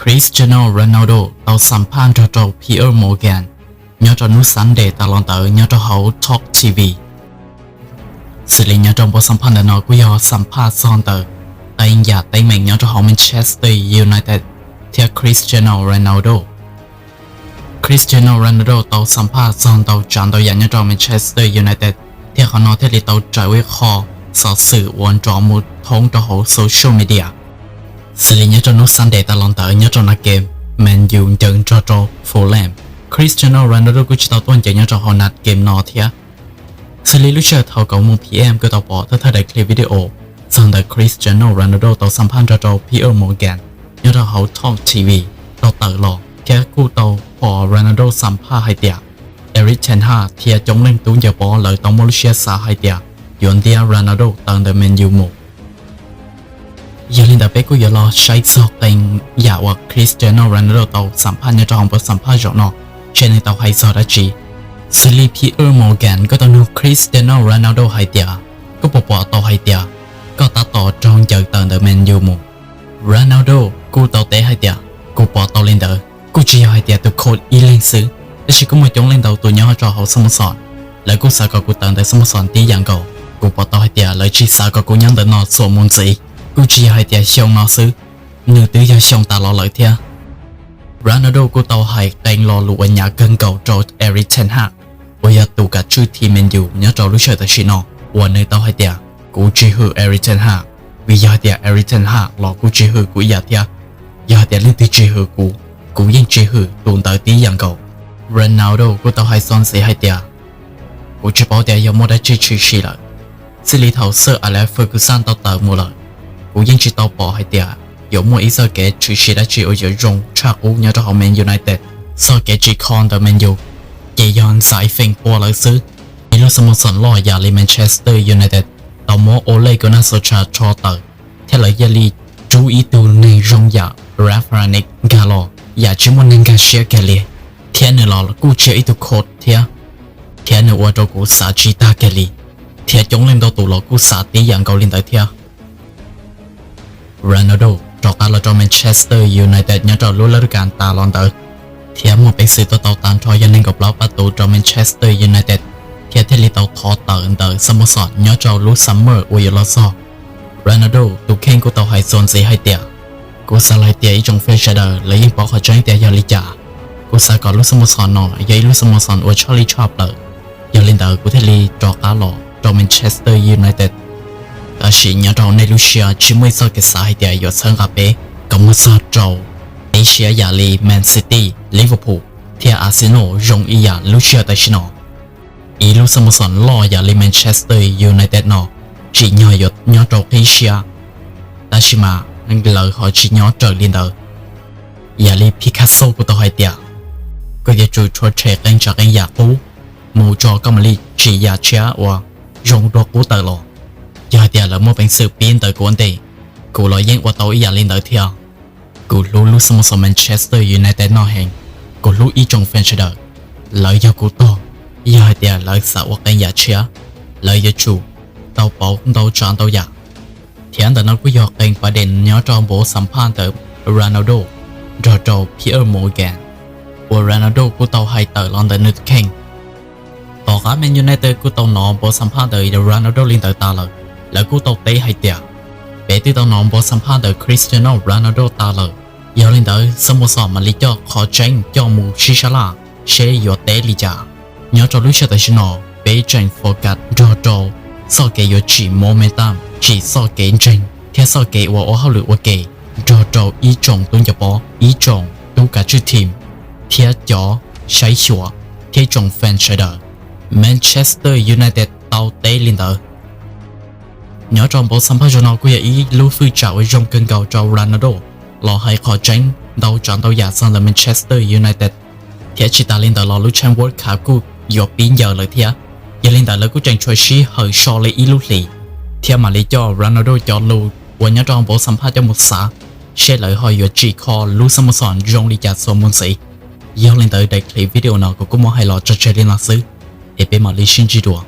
Cristiano Ronaldo tau xam phaj nrog rau Piers Morgan nyob rau hnub Sunday tas los ntawd nyob rau hauv Talk T V. Xws li nyob rau npau xam phaj ntawm no kuj yog xam phaj txog ntawm qee yam teeb meem nyob rau hauv Manchester United thiab Cristiano Ronaldo. Cristiano Ronaldo tau xam phaj txog ntau tsav ntau yam nyob rau Manchester United, thiab qhov no thiaj li tau raws ua ib qho xov xwm uas nrov mus thoob rau hauv social media. Xws li nyob rau hnub Sunday tas los ntawd nyob rau nab kem Man U ncaws nrog rau Fulham, Cristiano Ronaldo kuj tsis tau tuaj ncaws nyob rau hauv nab kem no thiab. Xws li lub sij hawm thaum kaum moos P M kuj tau pom thawj thawj daim clip video txog ntawm Cristiano Ronaldo tau xam phaj nrog rau Piers Morgan nyob rau hauv Talk T V tau tawm los thiab kuj tau pom Ronaldo xam phaj hais tias Erik ten Hag thiab coob leej tub ncaws pob lawv tau muaj lub siab xav hais tias yuav ntiab Ronaldo tawm ntawm Man U mus. Yog li ntawd peb kuj yuav los saib txog qee yam uas Cristiano Ronaldo tau xam phaj nyob rau hauv npau xam phaj zaum no, seb nws tau hais txog dab tsi. Xws li Piers Morgan kuj tau nug Cristiano Ronaldo hais tias, koj puas pom tau hais tias koj tab tom raug ncaws tawm ntawm Man U mus? Ronaldo kuj tau teb hais tias, kuv pom tau li ntawd, kuj tsis yog hais tias tus coach ib leeg xwb, tab sis kuj muaj coob leej ntau tus nyob rau hauv xab mos xoos, lawv kuj xav kom kuv tawm ntawm xab mos xoos tib yam nkaus. Kuv pom tau hais tias lawv tsis xav kom kuv nyob ntawm no xuas mus ntxiv, kuj tsis yog hais tias xyoo no xwb, nws twb yog xyoo tas los lawm thiab. Ronaldo kuj tau hais qee lo lus uas hnyav kawg nkaus rau Erik ten Hag uas yog tus kav tswj team Man U nyob rau lub sij hawm tam sim no, uas nws tau hais tias, kuv tsis hwm Erik ten Hag, vim yog hais tias Erik ten Hag los kuj tsis hwm kuv ib yam thiab. Yog hais tias leej twg tsis hwm kuv, kuv yeej tsis hwm tus ntawd tib yam nkaus. Ronaldo kuj tau hais txog ntxiv hais tias, kuv tsis paub tias yog muaj dab tsi tshwm sim lawm. Txij li thaum Sir Alex Ferguson tau tawm mus lawm, kuv yeej tsis tau pom hais tias yuav muaj ib txoj kev tshwm sim dab tsi uas yuav zoo tshaj qub nyob rau hauv Man United. Txoj kev tsim kho ntawm Man U ces yog ntxais feem pua lawv xwb. Ib lub xab mos xoos loj yam li Manchester United tau muab Ole Gunnar Solskjaer rho tawm, thiab lawv cia li rub ib tug neeg zoo yam Ralf Rangnick nkag los yam tsis muaj neeg nkag siab kiag li, thiab nws los kuj tsis yog ib tug coach thiab, thiab nws ua rau kuv xav tsis tag kiag li, thiab coob leej ntau tus los kuj xav tib yam nkaus li ntawd thiab. Ronaldo rov qab los rau Manchester United nyob rau lub lab dub kas tas los ntawd, thiab muaj peev xwm tuaj tau tag nrho yog nees nkaum plaub pab tus rau Manchester United, thiab thiaj li tau thov tawm ntawm xab mos xoos nyob rau lub summer uas yuav los txog. Ronaldo tus kheej kuj tau hais txuas ntxiv hais tias, kuv xav hais tias ib tsoom fan sawv daws lawv yeej paub qhov tseeb tias yog li cas. Kuv xav kom lub xab mos xoos no yog ib lub xab mos xoos uas tshaj li tshaj plaws, yog li ntawd kuv thiaj li rov qab los rau Manchester United. Tab sis nyob rau nej lub siab tsis muaj ib txoj kev xav hais tias yuav txhawb nqa peb kom mus txog rau teb siab yam li Man City, Liverpool thiab Arsenal zoo ib yam lub sij hawm tam sim no. Ib lub xab mos xoos loj yam li Manchester United no tsim nyog yuav nyob rau qib siab, tab sis mas lawv ho tsis nyob raws li ntawd. Yam li Picasso kuj tau hais tias, koj yuav tsum rhuav tshem qee tsav qee yam qub mus tso koj mam li tsim yam tshiab uas zoo dua qub tawm los. Yog hais tias lawv muaj peev xwm pib ntawm kuv ua ntej, kuv los yeej ua tau ib yam li ntawd thiab. Kuv hlub lub xab mos xoos Manchester United no heev. Kuv hlub ib tsoom fan sawv daws, lawv yog kuv tog. Yog hais tias lawv xav ua qee yam tshiab, lawv yuav tsum tau pauv ntau tsav ntau yam. Thiab ntawm no kuj yog qee pab dees nyob rau npauv xam phaj ntawm Ronaldo nrog rau Piers Morgan uas Ronaldo kuj tau hais tawm los ntawm nws tus kheej. Tom qab Man United kuj tau hnov npauv xam phaj ntawm Ronaldo li ntawd tas lawm, lawv kuj tau teb hais tias, peb twb tau hnov npauv xam phaj ntawm Cristiano Ronaldo tas lawm, yog li ntawd xab mos xoos mam li coj qhov tseeb coj mus sib sab laj seb yuav teb li cas. Nyob rau lub sij hawm tam sim no, peb tseem focus nrog rau txoj kev yuav tsim momentum, tsim txoj kev ntseeg thiab txoj kev uas ua hauj lwm ua ke nrog rau ib tsoom tub ncaws pob, ib tsoom tub kav tswj team, thiab cov saib xyuas thiab ib tsoom fan sawv daws. Manchester United tau teb li ntawd. Nyob rau npauv xam phaj zaum no kuj yog ib lub fwj tsam uas zoo kawg nkaus rau Ronaldo los hais qhov tseeb ntau tsav ntau yam txog ntawm Manchester United. Thiab tsis tas li ntawd los lub tsheeb World Cup kuj yuav pib ncaws lawm thiab. Yog li ntawd lawv kuj tseem tshuav sij hawm so li ib lub hlis thiab mam li coj Ronaldo cov lus uas nyob rau npauv xam phaj coj mus xav seb lawv ho yuav tsim kho lub xab mos xoos zoo li cas txuas mus ntxiv. Yog li ntawd daim clip video no kuv kuj muab hais los tso tseg li no xwb, es peb mam li sib ntsib dua.